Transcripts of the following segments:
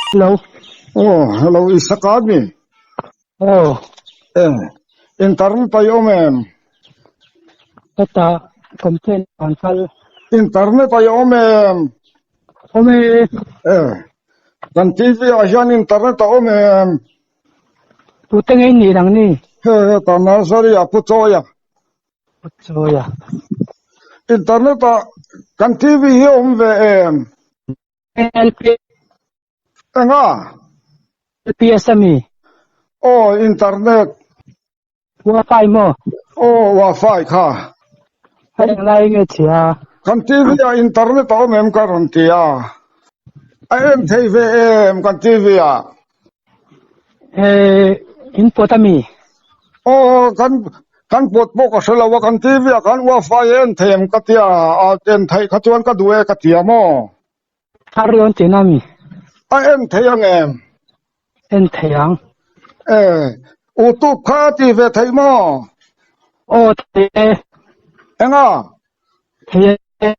Hello. Oh, hello Isaka mi. Oh. Eh, internet ai om em? Heta complaint an kal. Internet ai om em? Om e. Eh, kan TV ah hian internet a om em? Tute ngei ni nang ni? He heta nursery ah Pu Chawia. Pu Chawia. Internet ah kan TV hi a awm ve em? LP. Enga? LPS ami? Aw, internet. Wifi maw? Aw, wifi kha. Hei englai nge chhia? Kan TV ah internet a awm em ka rawn ti a. A en thei ve em kan TV ah? Eh, in pawt ami? Aw, kan kan pawt pawh ka hre lo a, kan TV ah khan wifi a en thei em ka tia, a en theih kha chuan ka duh e ka tia maw? Thar dawn tih na mi? A en thei ang em? En thei ang. E, Utube kha a ti ve theih maw? Aw thei e. Enga? Thei e.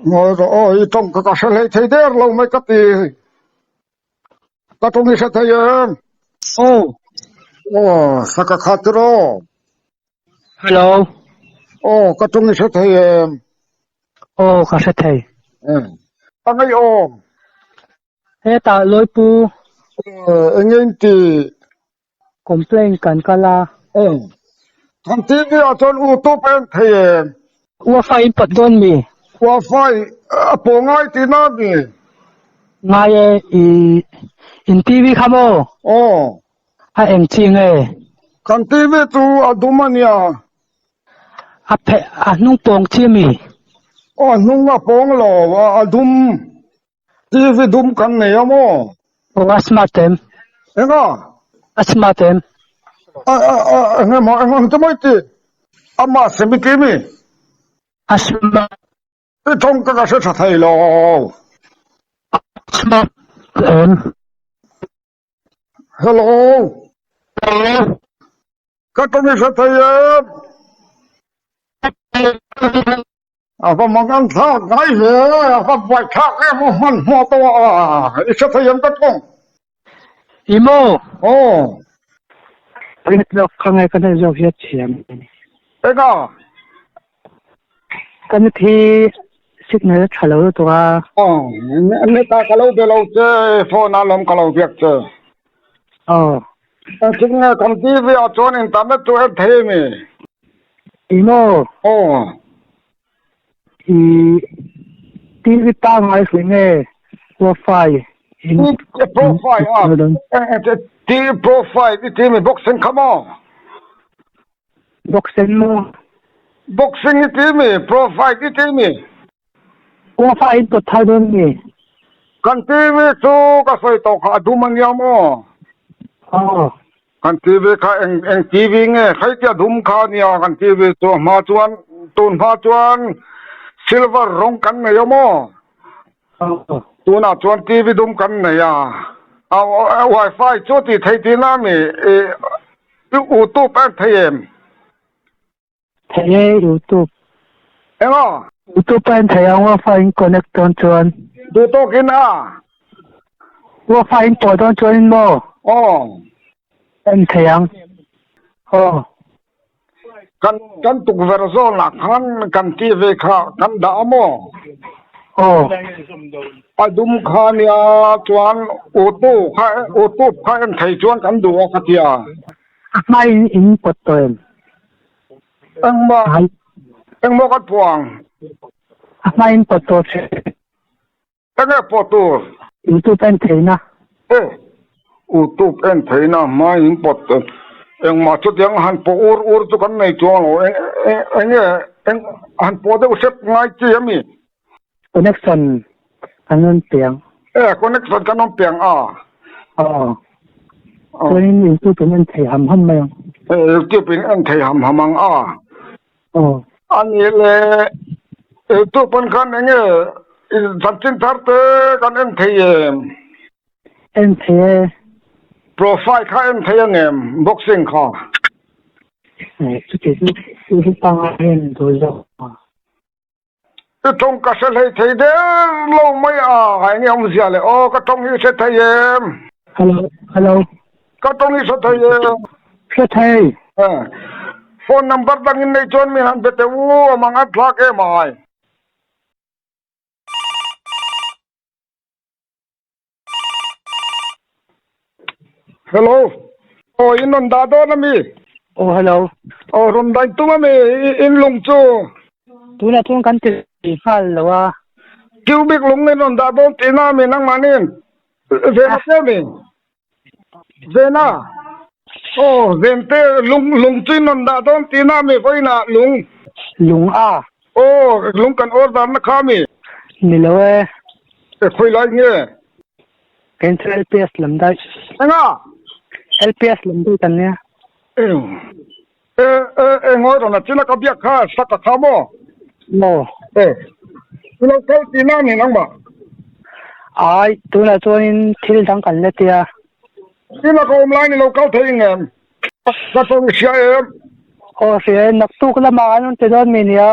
Ngawi rawh aw, i tawng kha ka hre hlei thei der lo mai ka ti. Ka tawng i hre thei em? Aw. Aw, saka kha tiraw? Hello. Aw, ka tawng i hre thei em? Aw, ka hre thei. A ngaihawm. Hetah Lawipu. Eng in ti? Complaint kan kal a. Aw. Kan TV ah chuan YouTube a en thei em? Wifi in pawt dawn mi? Wifi a pawh ngai tihna a ni. Ngai e, i in TV kha maw? Aw. A eng chi nge? Kan TV chu a dum a nia. A phe a hnung pawng chi ami? Aw a hnung a pawng lo a dum TV dum kan nei a maw? Aw a smart em? Enga? A smart em? A a a eng emaw eng ang che mai ti? Amah semi ti mi? A smart. I thawng ka ka hre tha thei lo. A smart em? Hello. Hello. Ka tawng i hre thei em? A va mang an thlak ngai ve, a va buai thlak em aw hmanhmawh tawh a, i hre thei em ka tawng? I maw? Aw. Rinhlawk kha nge ka hnaih zawk hi a thiam. Enga? Ka net hi signal a tha lo lutuk a. Aw, net ah ka lo be lo che, phone ah lawm ka lo biak che. Aw. Engtin nge kan TV ah chuan internet chu en thei a mi? I maw? Aw. I TV pangngai hrui nge wifi in Profile ah TV profile i ti mi boxing kha maw? Boxing maw? Boxing i ti mi profile i ti mi. Wifi in pawt thar dawn mi? Kan TV chu ka sawi tawh kha a dum a nia maw? Aw. Kan TV kha eng eng TV nge khai tia dum kha a nia kan TV chu a hma chuan tun hma chuan silver rawng kan nei a maw? Aw. Tunah chuan TV dum kan nei a. A wifi chu tih theih tihna a ni i YouTube a en thei em? Thei e YouTube. Engaw? YouTube a en thei ang wifi in connect dawn chuan. Duh tawkin a? Wifi in pawh dawn chuan in maw? Aw. En thei ang. Aw. Kan kan tukverh zawnah khan kan TV kha kan dah a maw? Aw. A dum kha nia chuan utu kha utube kha en thei chuan kan duh a ka tia. A hmain in pawt tawh em? Engmah, engmah kan phuang. A hmain pawt tawh che. Enge pawt tur? YouTube en theihna. E, YouTube en theihna hmain in pawt engmah chutiang han pawh ur ur chu kan nei chuang lo. Enge han pawh deuh hrep ngai chi ami? Connection kan rawn piang. E, connection kan rawn piang a. Aw. Chuanin YouTube in en thei ham ham mai ang. E, YouTube in en thei ham ham ang a. Aw. A nih le, YouTube an khan enge chanchin thar te kan en thei em? En thei e. Profile kha en thei ang em, boxing kha? E, chuti chu chu hi pangai en duh zawk a. I tawng ka hre hlei thei der lo mai a, eng nge awmzia le aw ka tawng hi i hre thei em? Hello, hello. Ka tawng i hre thei em? Hre thei. Phone number dangin nei chuan min han be teh u, a mang a thlak em ai. Hello. Aw in rawn dah dawn a mi? Aw hello. Aw rawn daih tum a mi in lung chu? Tunah chuan kan ti nghal lo a. Cubic lung in rawn dah dawn tihna a mi nangmahniin? Vena te a mi? Vena. Aw Vente lung lung chu in rawn dah dawn tihna a mi vawiinah lung? Lung a. Aw lung kan order na kha a mi? Ni lo e. E khawi lai nge? Kei chu LPS lam daih. Enga? LPS lam daih kan nia. Eng. E e e ngawi rawn a china ka biak kha sak a kha maw? Maw. E. I lo kal tihna a ni nangmah? Ai, tunah chuanin thil dang kan la tia. Ina ka awm lai ni lo kal thei engem? Ka tawng i hria em? Aw hria e, naktuk lamah an rawn ti dawn mi nia.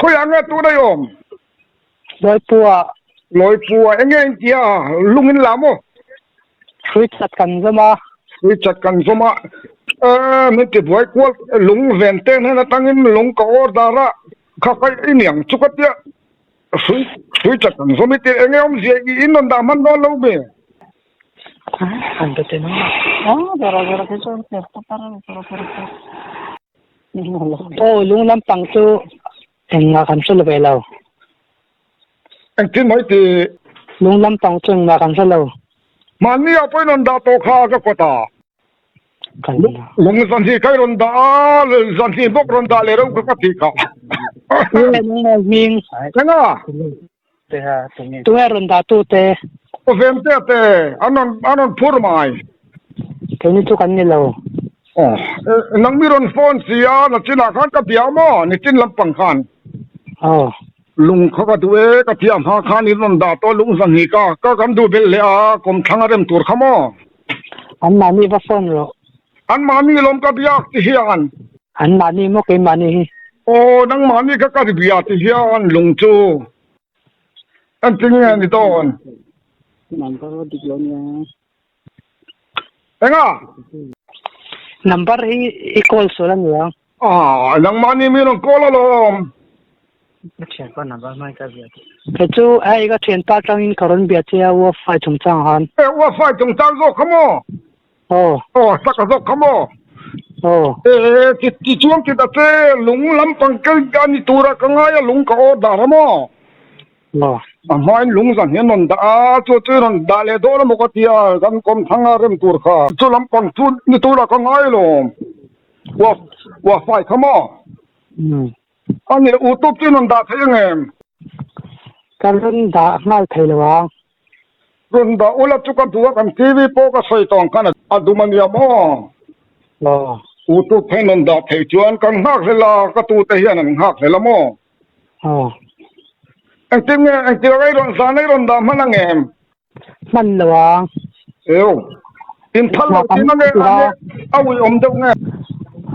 Khawiah nge tun a i awm? Lawipua. Lawipua eng nge in tia a? Lung in la maw? Hrui chat kan zawm a. Hrui chat kan zawm a. Eee min ti buai kual lung ven te hnen atangin lung ka order a kha kha i niang chu ka tia hrui hrui chat kan zawm i tia eng nge awmzia i in rawn dah hman dawn lo mi? Aw lung lampang chu Engmah kan hre lo ve lo. Engtin mai ti? Lung lampang chu engmah kan hre lo. Mahni ah pawhin rawn dah tawh kha ka kawt a. Lung zanhnih kha i rawn dah a, zanhnih bawk rawn dah leh reuh kha ka ti kha. Tunge nangmah hming? Enga? Tunge rawn dah tu te? Aw Vemtea te, an rawn an rawn phur mai. Keini chu kan ni lo. Aw, nang mi rawn phone si a, nachinah khan ka bia maw, nichin lampang khan. Aw. Lung kha ka duh e, ka thiam hma khan in rawn dah tawh lung zahnih ka, ka kan duh belh leh a, kawmthlang a rem tur kha maw. An mahni va phone rawh. An mahni lawm ka biak ti hian. An mahni maw keimahni hi. Aw, nangmahni kha ka bia ti hian lung chu. Engtin nge ni dawn? Enga? Number hi i call sual a nia. Ah, nangmahni mi rawn call alawm. Kei chu hei ka thianpa atangin ka rawn bia che a Wi-Fi chungchang han. E, Wi-Fi chungchang zawk kha maw? Aw. Aw, sak a zawk kha maw? Aw. E, ti ti chuang ti ta che, lung lampang kei a ni tura ka ngai a, lung ka order a maw? Aw. A hmain lung zan hi an rawn dah a, chu chu rawn dah leh dawn emaw ka ti a, kan kawm thang a rem tur kha. Chu lampang chu ni tura ka ngai lawm. Ua, ua fai kha maw? Umm. A ni, utup chu in rawn dah thei angem? Ka rawn dah nghal thei lo ang. Rawn dah ula chu ka duh a, kan TV pawh ka sawi tawh ang khan a dum a nia maw? Aw. Utup kha in rawn dah theih chuan kan nghak hlel a, ka tute hian an nghak hlel a maw? Aw. Engtin nge, engtin a rawn zan ei rawn dah hman ang em? Hman lo ang. Eo. In phal lo tin ange, ange, a ui awm deuh nge?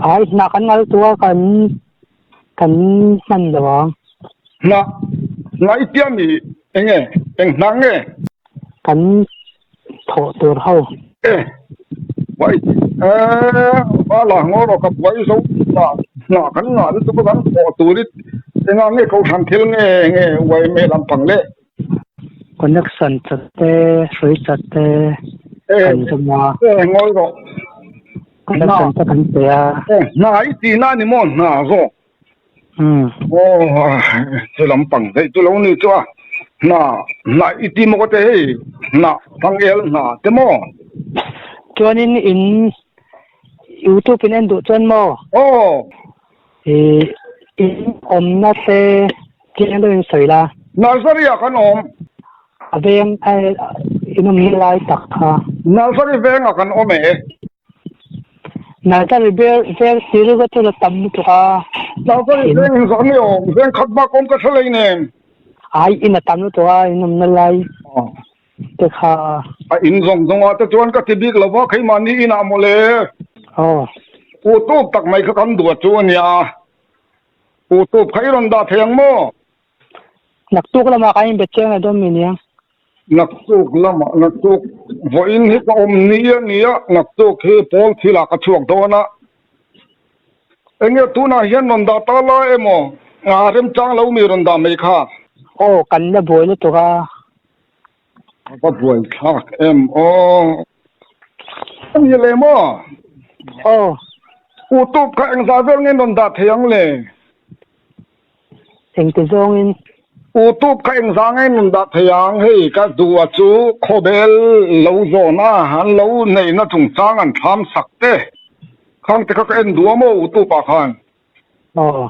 Ai, hna kan ngal tu a kan, kan hman lo ang. Hna, hna i tia mi enge, eng hna nge? Kan thawh tur ho. E, vai, e, va la ngaw rawh ka buai zo ta, hna kan ngah lutuk a kan thawh tur i enga nge kohhran thil nge nge uaime lampang le. Connection chat te, hrui chat te kan zawm a. E, ngawi rawh. Connection te kan pe a. E, hna i tihna a ni maw hna zawk? Umm. Aw, chu lampang daih chu lo ni chu a. Hna, hna i ti maw ka ti hei, hna thangel hna te maw? Chuanin in YouTube in en duh chuan maw? Aw. I in awmna te chiang deuhin sawi la. Nursery ah kan awm. A veng in awmna lai tak kha. Nursery vengah kan awm e. Nursery veng sil ka chu la tam lutuk a. Nursery veng in zawh ni awm, veng khat bak awm ka hre lei nen. Ai in a tam lutuk a, in awmna lai te kha. A in zawng zawng ah te chuan ka ti bik lo va, keimahni inah mawle. Aw. Utup tak mai kha kan duat chu a nia. Utup kha i rawn dah thei ang maw? Naktuk lamah kan inbe chiang leh dawn mi nia. Naktuk lamah, naktuk vawiin hi ka awm ni a nia, naktuk hi pawl thilah ka chhuak dawn a. Enge tunah hian rawn dah ta lai emaw a remchang lo mi rawn dah mai kha? Aw, kan la buai lutuk a. A va buai thlak em aw. A ni leh maw? Aw. Utup kha engzah vel nge rawn dah thei ang le? Engti zawngin? Utup kha engzah nge rawn dah thei ang? Hei ka duh a chu khawbel lo zawn a an lo neihna chungchang an thlam sak te. Khang te kha ka en duh a maw Utup ah khan? Aw.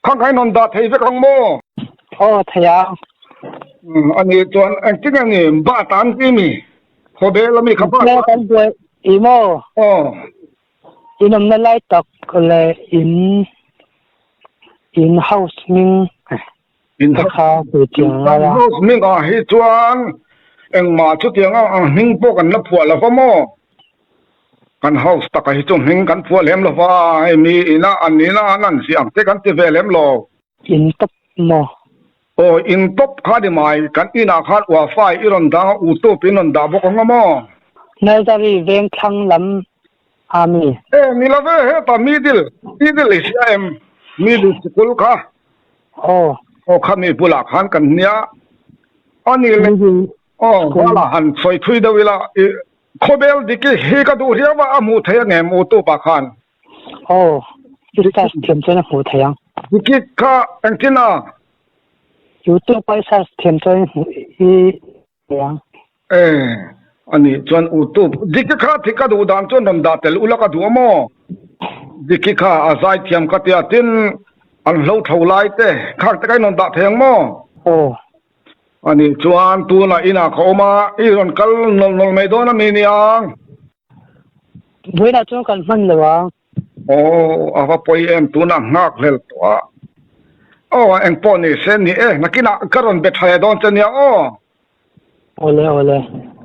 Khang kha in rawn dah thei vek ang maw? Aw thei ang. A nih chuan engtin nge ni bat an ti mi? Khawbel ami kha bat. Kan buai i maw? Aw. In awmna lai tak leh in in house hming te kha sawi chiang ngai a. In house hming ah hi chuan engmah chutiang ang hming pawh kan la phuah lo va maw? Kan house takah hi chu hming kan phuah lem lo va, hei mi ina an ina an an ziah ang te kan ti ve lem lo. In tawp maw? Aw in tawp kha ni mai, kan inah khan uafai i rawn dang a, utup in rawn dah bawk ang a maw? Nursery veng thlang lam a mi? E ni lo ve, hetah middle, middle i hria em? Middle sikul kha. Aw. Aw kha mi bulah khan kan nia. A ni le. Aw, vala han sawi thui deuh ila, i khawbel dik i hi ka duh riau a, a hmuh theih ang em utup ah khan? Aw, i search thiam chuan a hmuh theih ang. Diki kha engtin a? Youtube a i search thiam chuan i hmuh i theih ang. E, a nih chuan Youtube. Diki kha thi ka duh dan chuan rawn dah tel ula ka duh a maw? Diki kha a zai thiam ka tia tin an hlo tho lai te khak te kha in rawn dah thei ang maw? Aw. A nih chuan tunah inah ka awm a, i rawn kal nawlh nawlh mai dawn a mi niang? Vawiinah chuan kan hman lo ang. Aw, a va pawi em tunah nghak hlel tawh a. Aw, eng pawh ni se ni e, nakinah ka rawn be tha leh dawn che nia aw. Awle awle.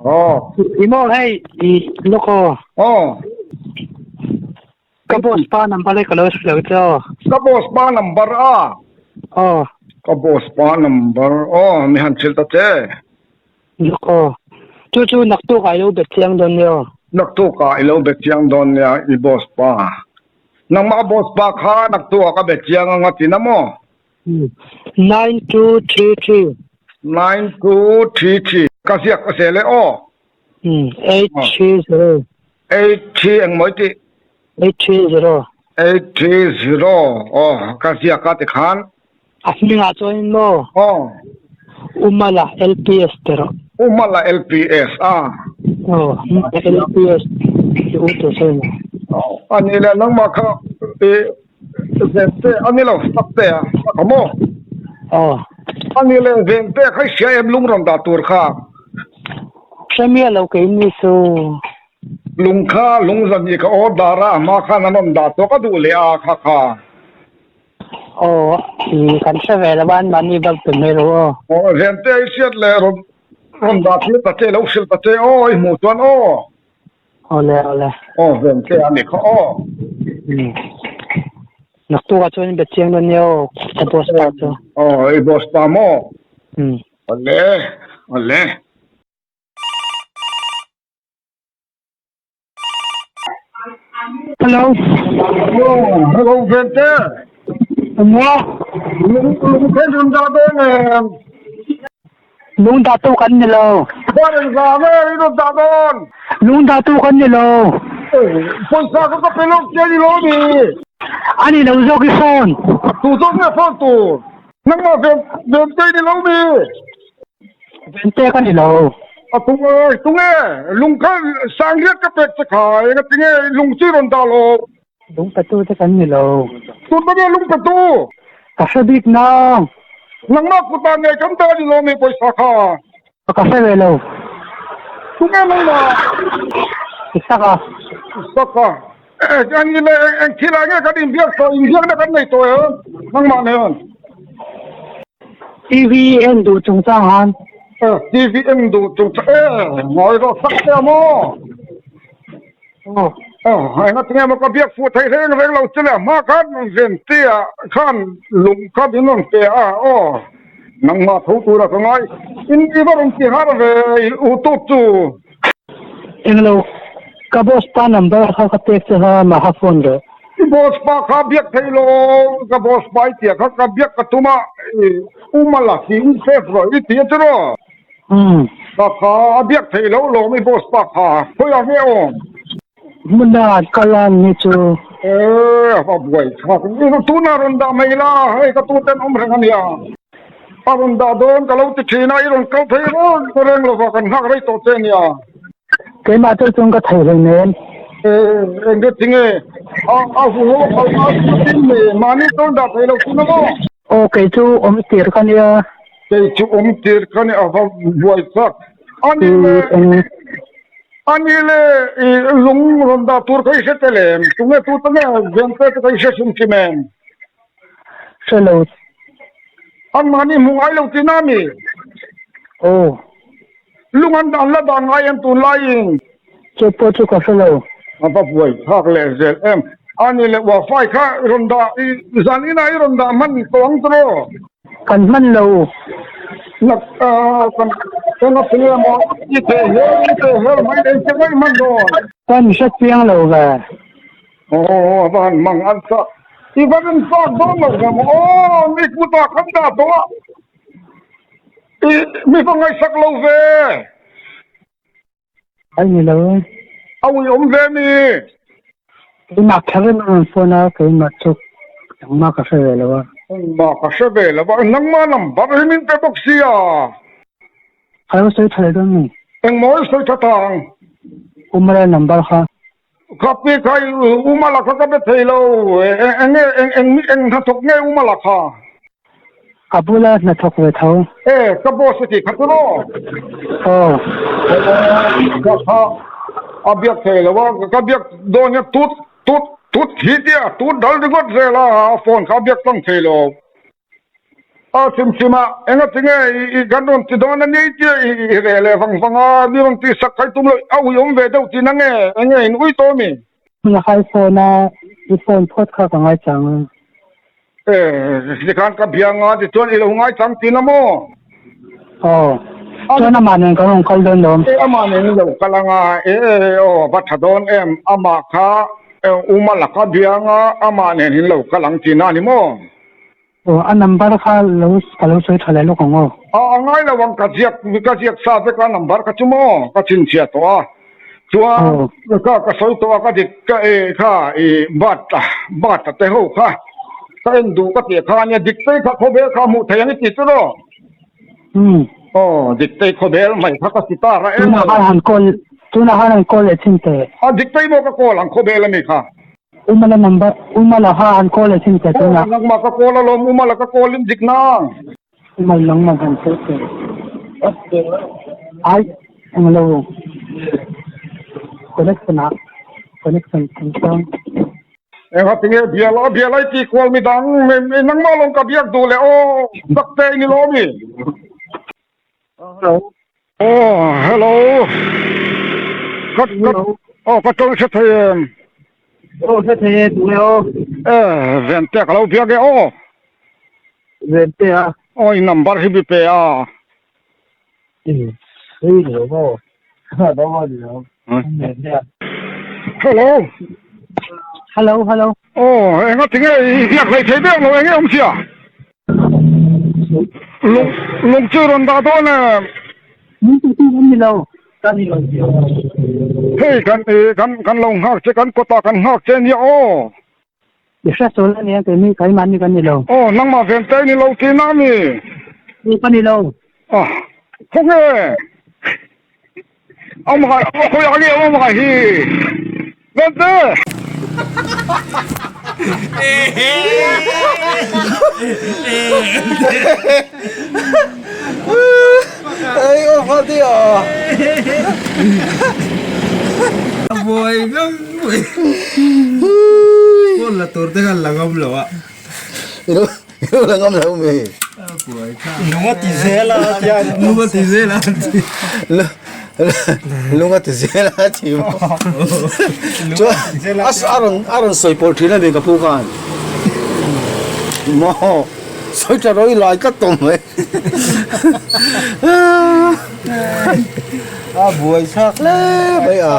Aw. I maw hei i lawk aw. Aw. Ka boss pa number hi ka lo hre lo che aw. Ka boss pa number a? Aw. Ka boss pa number aw, mi han hrilh ta che. Lawk aw. Chu chu naktuk ah i lo bet chiang dawn nia aw. Naktuk ah i lo bet chiang dawn nia i boss pa. Nangmah boss pa kha naktuk ah ka bet chiang anga ti na maw? 9233. 9233. Ka ziak a zel e aw. 830. 83 eng mawi tih? 830. 830 aw ka ziak a tikhan. A hmingah chuanin maw? Aw. Umala LPS ti rawh. Umala LPS a. Aw, LPS i u tur sawi maw? A nih leh nangmah kha i Vente a ni lo Sakte a ka maw? Aw. A nih leh Vente kha i hria em lung rawn dah tur kha? Hre miah lo kei ni chu. Lung kha lung zan hi ka order a, a hma khan an rawn dah tawh ka duh leh a kha kha. Aw, i kan hre ve lo a, anmahni bak pe mai rawh aw. Aw, Vente i hriat leh rawn rawn dah tir ta che, lo hrilh ta che aw, i hmuh chuan aw. Awle awle. Aw Vente a ni kha aw. Naktuk ah chuan in be chiang dawn nia aw, ka boss pa chu. Aw, i boss pa maw? Awle, awle. Hello. Hello, hello Vente. Enge? Lung lung khen run da dawn em? Lung dah tu kan ni lo. Barin za nge i rawn dah dawn? Lung dah tu kan ni lo. Pawisa kha ka pe lo che ni lo ni. A ni lo zawk i phone. Tu zawk nge phone tur? Nangmah ven Vente i ni lo mi? Vente ka ni lo. A tung e, tung e, lung kha sangriat ka pek che kha, enga tinge lung chu i rawn dah lo? Lung petu te kan ni lo. Tun nge lung petu? Ka hre bik nang. Nangmah kutah ngei kan dah ni lo mi pawisa kha? Ka hre ve lo. Tunge nangmah? I sak a. I sak a. Eng nge eng thil ah nge kan inbiak tawh, inbiakna kan nei tawh em? Nangmah nen. TV en duh chungchang han. TV en duh chungchang e, ngawi rawh sak che a maw? Aw. Aw, enga tinge maw ka biak fuh theih reng reng lo che le, hma khan Ventea khan lung kha min rawn pe a, aw. Nangmah tho tura ka ngai. In i va rawn ti har ve i u tut chu. Englo, ka boss pa number kha ka pek che kha mah kha phone rawh. I boss pa kha biak thei lo, ka boss pa i tia kha ka biak ka tum a, i u mala hi i save rawh i ti a chu raw. Ka kha a biak thei lo lawm i boss pa kha, khawiah nge awm? Hmun dangah kal a ni chu. E, a va buai thlak. Tunah rawn dah mai la, hei ka tuten awm reng a nia. A rawn dah dawn ka lo ti thin a, i rawn kal thei reng reng lova kan nghak rei tawh che a nia. Keimah tel chuan ka thei hlei nen. E, eng ti nge? A, a hu ho a kal a tin mi, mahni chuan dah thei lo thin a maw? Aw, kei chu awm tir ka nia. Kei chu awm tir ka nia, a va buai thlak. A ni le. A ni le, i lung rawn dah tur kha i hre tel em? Tunge tu ta nge Vente te kha i hre hrim hrim em? Hre lo. Anmahni hmu ngai lo tihna a mi? Aw. Lung an an la dah ngai em tunlaiin? Chu pawh chu ka hre lo. A va buai thlak leh zel em? A ni le, Wafai kha i rawn dah, i zan inah i rawn dah hman tawh ang tiraw? Kan hman lo. Nak kan kan a thing emaw i theh hel i theh hel mai leh che mai hman dawn. Kan hre chiang lo ve. Aw a va han mang an sa. I va rawn fak dawn lo ve maw aw mi kutah kan dah tawh a. I mi va ngaihsak lo ve. Ai ni lo e. A ui awm ve mi. Keimah kher in a rawn phone a, keimah chu engmah ka hre ve lo a. Engmah ka hre ve lo a, nangmah number hi min pe bawk sia. Ka lo sawi tha leh dawn mi. Engmaw i sawi tha tang. Umala number kha. Kha pi kha Umala kha ka be thei lo, eng nge eng eng hnathawk nge Umala kha. A bula hnathawk ve tho. E, ka boss a tih kha chu maw? Aw. Ka kha a biak thei lo a, ka biak dawn hian tut tut tut hi tia tut dal ringawt zel a, a phone kha a biak tlang thei lo. A chim chim a, enga tinge i kan rawn ti dawn a ni tia i reh leh vang vang a, mi rawn tih sak khai tum lo, a ui awm ve deuh tihna nge, enge in ui tawh mi? Hmun a khai phone a, i phone phawt kha ka ngaichang a. E, tikhan ka bia nga tichuan i lo ngaichang tihna maw? Aw, chuan amah nen kan rawn kal dawn lo. E, amah nen i lo kal anga, e, aw, va tha dawn em, amah kha Uma laka bia nga amah nen in lo kal ang tihna a ni maw? Aw, a number kha lo ka lo sawi tha leh lawk ang aw. A, a ngai lo ang, ka ziak, ka ziak sa vek a number kha chu maw, ka chhinchhiah tawh a, chuan ka ka sawi tawh a, ka dik ka e kha i bat bat a te ho kha ka en duh ka tih kha ania, dik tei kha khawvel kha hmuh theih ang i tih chu raw? Aw, dik tei khawvel mai kha ka sitar a em Tunah khan han call, tunah khan han call leh chhin teh. A, dik tei maw ka call ang khawvel ami kha? Umala number, Umala kha an call leh thin teh tunah. Aw, nangmah ka call alawm, Umala ka call in dik nang. Umal nangmah han call teh. Ai, englo. Connection ah, connection chungchang. Engha tinge biala, biala i ti kual midang, nangmah lawng ka biak duh leh aw, dak te i ni lo mi? Hello. Aw, hello. Ka ka aw ka tawng hre thei em? Aw hre thei e, tunge aw? E, Vente ka lo biak e aw. Vente a? Aw, i number hi bi pe a. Hei ni lo maw? Lo maw ni lo. Vente a. Hello. Hello, hello. Aw, enga tinge i biak hlei thei deuh lo, enge awm sia? Lung lung chu rawn dah dawn em? Min tu tu an ni lo. Ka ni lo. Hei kan kan kan lo nghak che kan kawtah kan nghak che nia aw. I hre sawl a nia keini keimahni kan ni lo. Aw nangmah ven te ni lo tihna a mi? Ni ka ni lo. Ah khawnge amah khawi ah nge amah hi ven te. Buai ngang mai. Phone la tur te khan la ngam lo a. Ilo la ngam lo mi. Buai kha. Lunga ti zel a tian. Lunga ti zel a ti. Lunga ti zel a ti maw. Chuan a rawn a rawn sawi pawlh thin a mi ka pu khan. Maw. Sawi tha rawh i lai tlat tawh mai. A buai thlak hle mai a.